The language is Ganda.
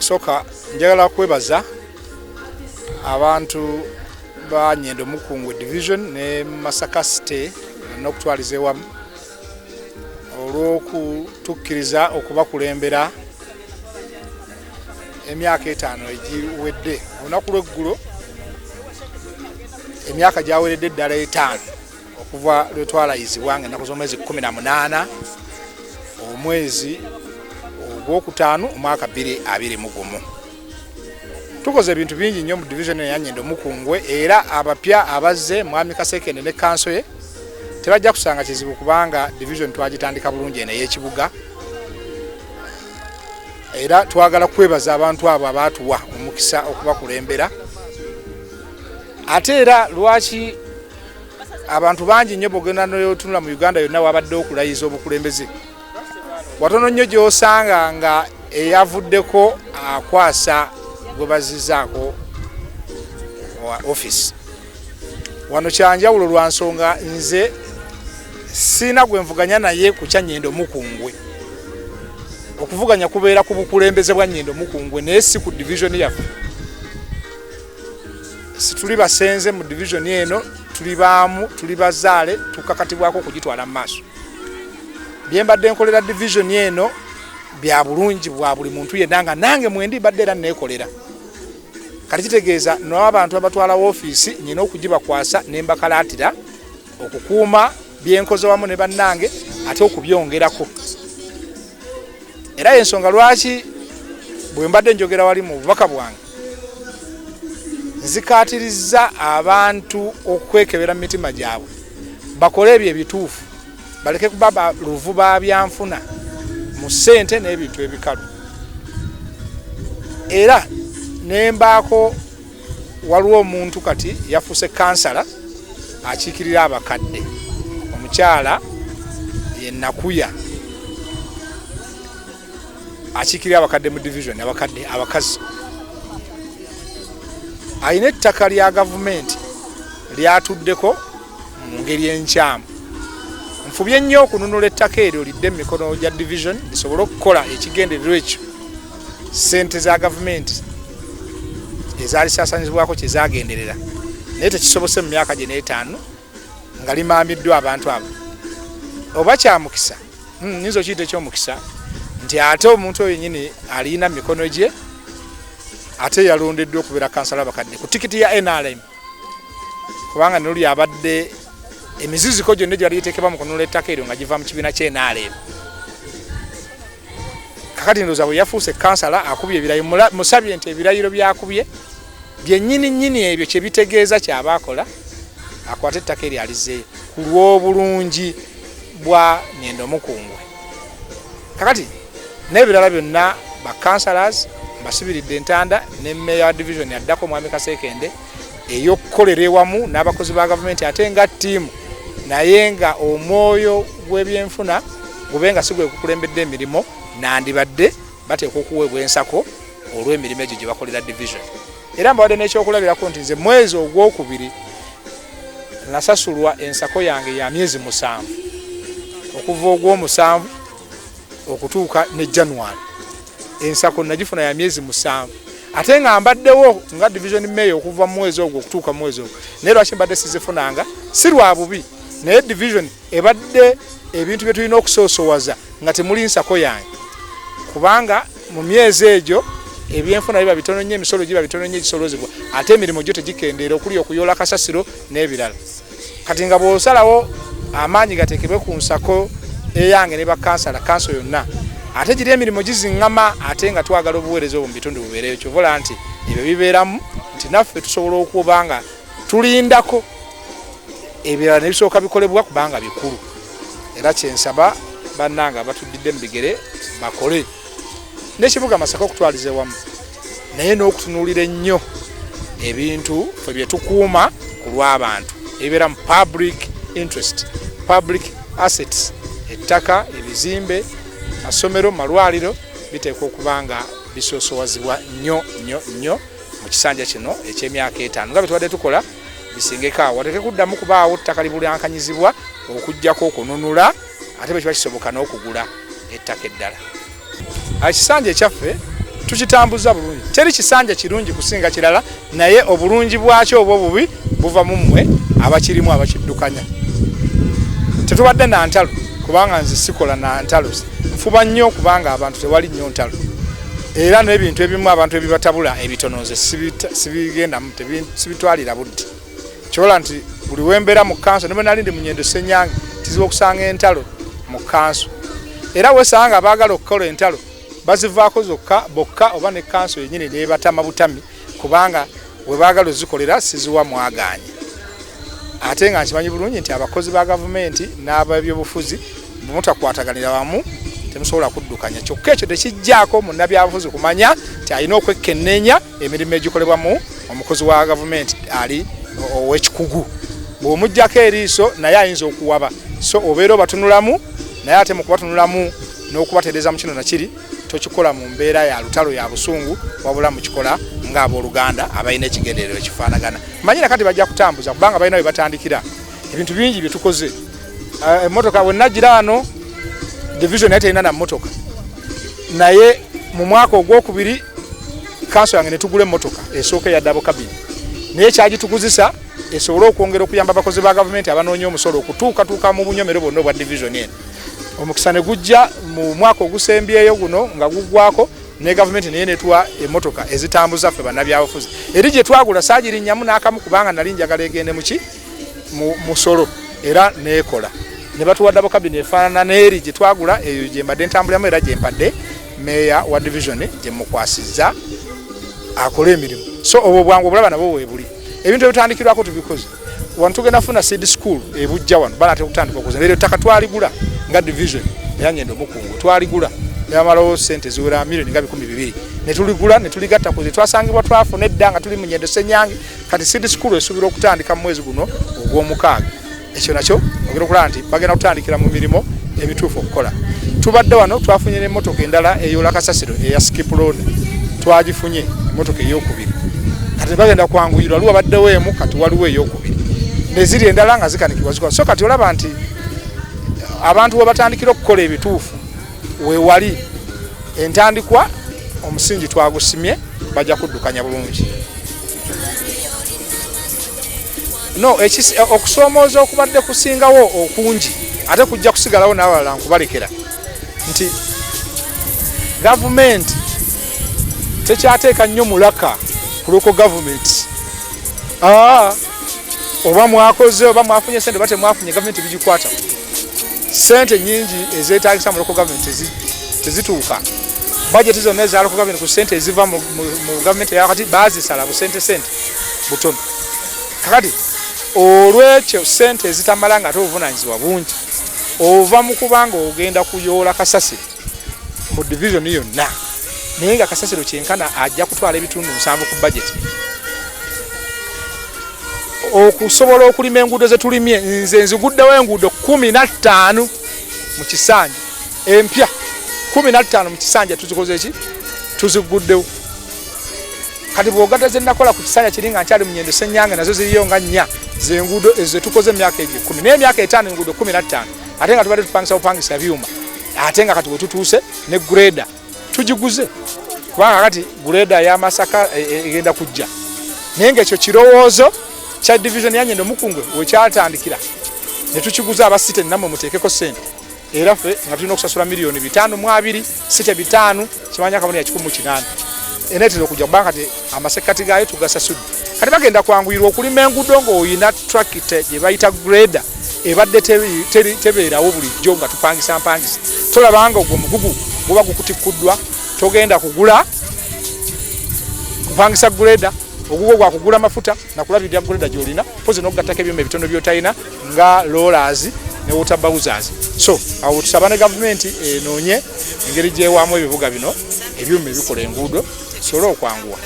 Okusooka njagala kwebaza abantu ba Nyendo Mukungwe Division ne Masaka City n'okutwaliza ewamu olw'okutukkiriza okubakulembera emyaka 5 egiwedde. Olunaku lw'eggulo emyaka gyaweredde ddala 5 okuva lwe twalayizibwa nga ennaku z'omwezi 18 omwezi ogwokutaano omwaka 2021. Tukoze ebintu bingi nnyo mu division ya Nyendo Mukungwe, era abapya abazze Mwami Kasekende ne kanso ye tebajja kusanga kizibu kubanga division twagitandika bulungi eno ey'ekibuga, era twagala kwebaza abantu abo abaatuwa omukisa okubakulembera. Ate era lwaki abantu bangi nnyo bw'ogenda n'otunula mu Uganda yonna wabadde okulayiza obukulembeze, watono nnyo gy'osanga nga eyavuddeko akwasa gwe bazizzaako office. Wano kyanjawulo lwa nsonga nze sirina gwe nvuganya naye ku kya Nyendo Mukungwe. Okuvuganya kubeera ku bukulembeze bwa Nyendo Mukungwe naye si ku division yaffe. Situli basenze mu division eno, tuli baamu, tuli bazaale, tukakatibwako okugitwala mu maaso. Bye mbadde nkolera division eno bya bulungi bwa buli muntu yenna nga nange mwendi mbadde era neekolera. Kati kitegeeza n'abantu abatwala woofiisi nnina okugibakwasa ne mbakalaatira okukuuma bye nkoze wamu ne bannange ate okubyongerako. Era y'ensonga lwaki bwe mbadde njogera wali mu bubaka bwange nzikaatirizza abantu okwekebera mu mitima gyabwe bakole ebyo ebituufu, baleke kuba baluvu ba byanfuna mu ssente n'ebintu ebikalu. Era ne mbaako waliwo omuntu kati yafuuse kansala akiikirira abakadde, omukyala ye Nakuya akiikirira abakadde mu division, abakadde abakazi. Alina ettaka lya gavumenti lyatuddeko mu ngeri enkyamu. Nfubye nnyo okununula ettaka eryo lidde mu mikono gya division lisobole okukola ekigendererwa ekyo ssente za gavumenti ezaalisaasaanyizibwako kye zaagenderera, naye tekisobose mu myaka gino 5 nga limaamiddwa abantu abo. Oba kya mukisa, nyinza okiyita eky'omukisa nti ate omuntu oyo yennyini alina mu mikono gye ate yalondeddwa okubeera kansala w'abakadde ku tikiti ya NRM, kubanga ne luli abadde emiziziko gyonna egyali giteekebwa mu kununula ettaka eryo nga giva mu kibiina kya NRM. Kakati ndowooza bwe yafuuse kansala akubye ebirayiro, musabye nti ebirayiro byakubye byennyini nnyini ebyo kye bitegeeza ky'aba akola, akwate ettaka eryo alizeeyo ku lw'obulungi bwa Nyendo Mukungwe. Kakati n'ebirala byonna ba councillors mbasibiridde entanda ne meeya wa division addako Mwami Kasekende ey'okukolera ewamu n'abakozi ba gavumenti ate nga ttiimu, naye nga omwoyo gw'ebyenfuna gube nga si gwe gukulembedde emirimu, nandibadde bateekwa okuweebwa ensako olw'emirimu egyo gye bakolera division. Era mbawadde n'ekyokulabirako nti nze mwezi ogwokubiri nasasulwa ensako yange ya myezi 7 okuva ogw'omusanvu okutuuka ne January. Ensako nagifuna ya myezi 7 ate nga mbaddewo nga division mayor okuva mu mwezi ogwo okutuuka mu mwezi ogwo, naye lwaki mbadde sizifunanga? Si lwa bubi, naye division ebadde ebintu bye tulina okusoosowaza nga temuli nsako yange, kubanga mu myezi egyo ebyenfuna biba bitono nnyo, emisolo giba bitono nnyo egisolozebwa, ate emirimu gyo tegikendeera okuli okuyoola kasasiro n'ebirala. Kati nga bw'osalawo amaanyi gateekebwe ku nsako eyange ne bakansala kanso yonna, ate giri emirimu giziŋŋama, ate nga twagala obuweereza obwo mu bitundu bubeereyo. Kyova olaba nti ebyo bibeeramu nti naffe tusobola okuba nga tulindako ebirala ne bisooka bikolebwa kubanga bikulu. Era kyensaba bannange abatuddidde mu bigere bakole n'ekibuga Masaka okutwaliza ewamu, naye n'okutunuulira ennyo ebintu ffe bye tukuuma ku lw'abantu ebibeera mu public interest, public assets, ettaka, ebizimbe, masomero, malwaliro biteekwa okuba nga bisoosowazibwa nnyo nnyo nnyo mu kisanja kino eky'emyaka 5 nga bwe tubadde tukola bisingeko awo, wateeke kuddamu kubaawo ttaka libulankanyizibwa okuggyako okununula, ate bwe kiba kisoboka n'okugula ettaka eddala. Ekisanja ekyaffe Tukitambuza bulungi. Teri kisanja kirungi kusinga kirala, naye obulungi bwakyo oba obubi buva mu mmwe abakirimu, abakiddukanya. Tetubadde na ntalo, kubanga nze sikola na ntalo. Nfuba nnyo kubanga abantu tewali nnyo ntalo, era n'ebintu ebimu abantu ebibatabula ebitono nze sibigendamu, sibitwalira budde. Kyobola nti buli wembeera mu kanso, ne bwe nali ndi mu Nyendo Ssenyange, kizibu okusanga entalo mu kanso. Era wesanga abaagala okukola entalo bazivaako zokka bokka, oba ne kanso yennyini nebatama butami, kubanga we baagala ozikolera siziwa mwagaanya. Ate nga nkimanyi bulungi nti abakozi ba gavumenti n'abebyobufuzi bwemutakwataganira wamu temusobola kuddukanya. Kyokka ekyo tekijjaako munnabyabufuzi kumanya nti alina okwekkenneenya emirimu egikolebwa mu omukozi wa gavumenti ali ow'ekikugu. Bw'omuggyako eriiso naye ayinza okuwaba, so obeera obatunulamu, naye ate mu kubatunulamu n'okubatereeza mu kino nakiri tokikola mu mbeera ya lutalo, ya busungu, wabula mukikola ng'abooluganda abalina ekigendererwa ekifaanagana. Manyi nakati bajja kutambuza, kubanga balina we batandikira ebintu bingi bye tukoze. Emmotoka bwe najjira wano, division naye terina na mmotoka, naye mu mwaka ogwokubiri kanso yange ne tugula emmotoka esooka eya double cabin, naye kyagituguzisa esobole okwongera okuyamba abakozi ba gavumenti abanoonya omusolo okutuukatuuka mu bunyomero bwonna obwa division eno. Omukisa ne gujja mu mwaka ogusembyeyo guno nga guggwako, ne gavumenti naye netuwa emmotoka ezitambuza ffe bannabyabufuzi. Eri gye twagula saagirinnyamu n'akamu, kubanga nali njagala egende muki mu musolo, era neekola ne batuwa double cabin efaanana n'eri gye twagula. Eyo gye mbadde ntambuliramu, era gye mpadde meeya wa division, gye mukwasizza akole emirimu. So obwo bwangu obulaba nabwo weebuli. Ebintu ebitandikirwako tubikoze. Wano tugenda funa seed school ebujja wano, banatera okutandika okuza. Eryo ettaka twaligula nga division era ngenda omukungu twaligula, yamalawo sente ziwera miliyoni nga 200,000, netuligula netuligatta ku twasangibwa twafuna edda nga tuli mu Nyendo Ssenyange. Kati seed school esuubira okutandika mu mwezi guno ogw'omukaaga. Ekyo nakyo ogenda okulaba nti bagenda kutandikira mu mirimu emituufu okukola. Tubadde wano, twafunye n'emmotoka endala eyola kasasiro eya skip load, twagifunye emmotoka eyokubiri. Kati bagenda kwanguyirwa, waliwo abaddewo emu, kati waliwo eyokubiri, neziri endala nga zikanikibwa zikola. So kati olaba nti abantu we batandikira okukola ebituufu wewali entandikwa, omusingi twagusimye, bajja kuddukanya bulungi. No okusoomooza okubadde kusingawo okungi, ate kujja kusigalawo n'abalala nkubalekera nti gavumenti tekyateeka nnyo mulaka ku local government. Oba mwakoze, oba mwafunye sente, oba temwafunye, gavumenti bigikwata. Sente nyingi ezeetagisa mu local government tezituuka. Budget zonna eza local government, ku sente eziva mu gavumenti eyakati, bazisala busente sente butono. Kakati olwekyo sente ezitamala, nga ate obuvunanyizibwa bungi, ova mu kubanga ogenda kuyoola kasasiro mu division yonna, naye nga kasasiro kyenkana ajja kutwala ebitundu 70 ku budget. Okusobola okulima enguudo zetulimye, nze nziguddewo enguudo 15 mu kisanja, empya 15 mu kisanja tuzikoze ki, tuziguddewo. Kati bw'ogatta ze nakola ku kisanja kiri nga nkyali mu Nyendo Ssenyange, nazo ziriyo nga nnya zenguudo ezo zetukoze emyaka egyo 10, naye emyaka 5 enguudo 15, ate nga tubadde tupangisa bupangisa byuma. Ate nga kati wetutuuse ne grader tugiguze, kubanga kati grader y'Amasaka egenda kujja, naye ngaekyo kirowoozo kya division ya Nyendo Mukungwe wekyatandikira netukiguza. Aba city nammwe muteekeko sente, era ffe nga tulina okusasula miliyoni 520, city 500, kimanya akabonero ya 180 eneetera okujja, kubanga kati amasekkati gaayo tugasasudde. Kati bagenda kwanguyirwa okulima enguudo ng'olina tractor gye bayita grader, ebadde tebeerawo bulijjo nga tupangisa mpangisa. Tolabanga ogwo omugugu guba gukutikkuddwa, togenda kugula kupangisa grader, ogugwo gwakugula mafuta nakulabirira grader gyolina, pozi n'okugattako ebyuma ebitono byotalina nga rollers ne water bowsers. So awo tusaba ne gavumenti enoonye engeri gyewaamu ebibuga bino ebyuma ebikola enguudo kisobole okwanguwa.